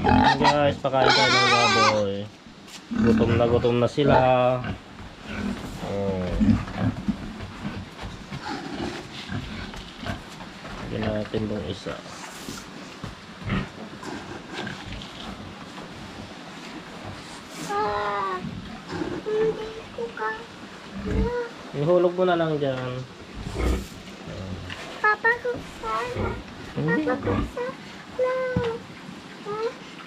Ayan guys, pakain tayo ng baboy. Gutom na sila. Oh. Lagyan natin yung isa. Hindi ko kaya. Ihulog mo na lang dyan. Papa ko sana. Hindi. Papa ko sana.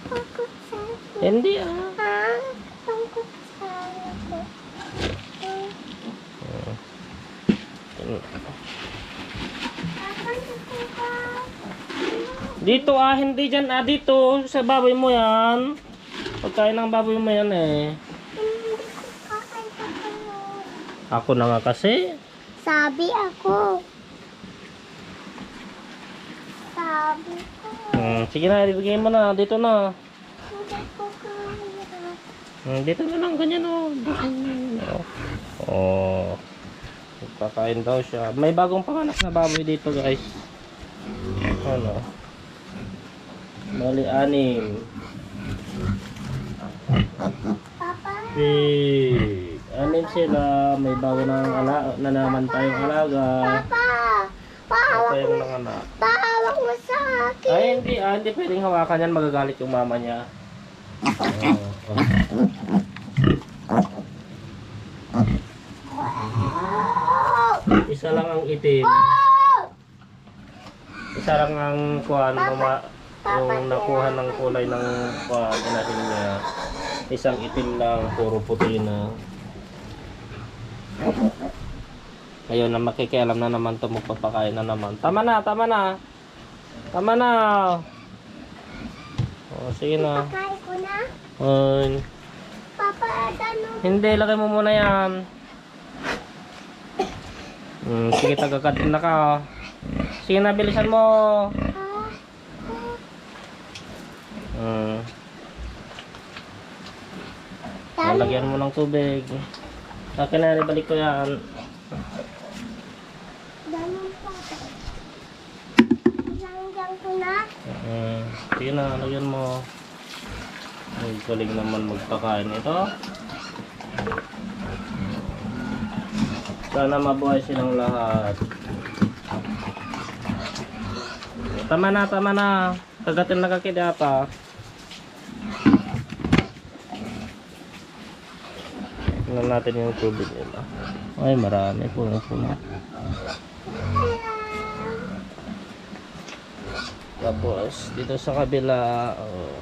Papa ko sana. Hindi Papa ko sana. Papa ko sana. Dito hindi dyan dito. Sa baboy mo yan. Pagkain ng baboy mo yan eh. Hindi ko kaya. Ako na nga kasi. Sabi ako. Sabi ko. Sige na, ibigay mo na. Dito na. Hindi ko kaya. Dito na lang, ganyan o. Oh. Kakain daw siya. May bagong panganak na baboy dito guys. Ano? Bali, 6. Papa. 6 sila. May bago na naman tayong alaga. Papa. Ito Pahawak yung mo. nanganak. Pahawak mo sa akin. Ay, hindi pwedeng hawakan yan. Magagalit yung mama niya. Isa lang ang itim. Isa lang ang kuhan, yung nakuha ng kulay ng kuhan, inahin niya. Isang itim lang, puro puti na. Ayun na, makikialam na naman ito, magpapakain na naman. Tama na, tama na. Tama na. O, sige na. Pakain ko na. Ayun. Papa, ano? Hindi, lagay mo muna yan. Sige, tagakadin na ka. Sige na, bilisan mo. Lagyan mo ng tubig. Akin na, ibalik ko yan. Ganun pa. Langgang ko na. Sige na, lagyan mo. Ay, galing naman magpakain ito. Sana mabuhay silang lahat. Tama na, tama na. Kagatin na kakidata. Tingnan natin yung tubig nila. Ay, marami. Puno-puno. Tapos, dito sa kabila, oh.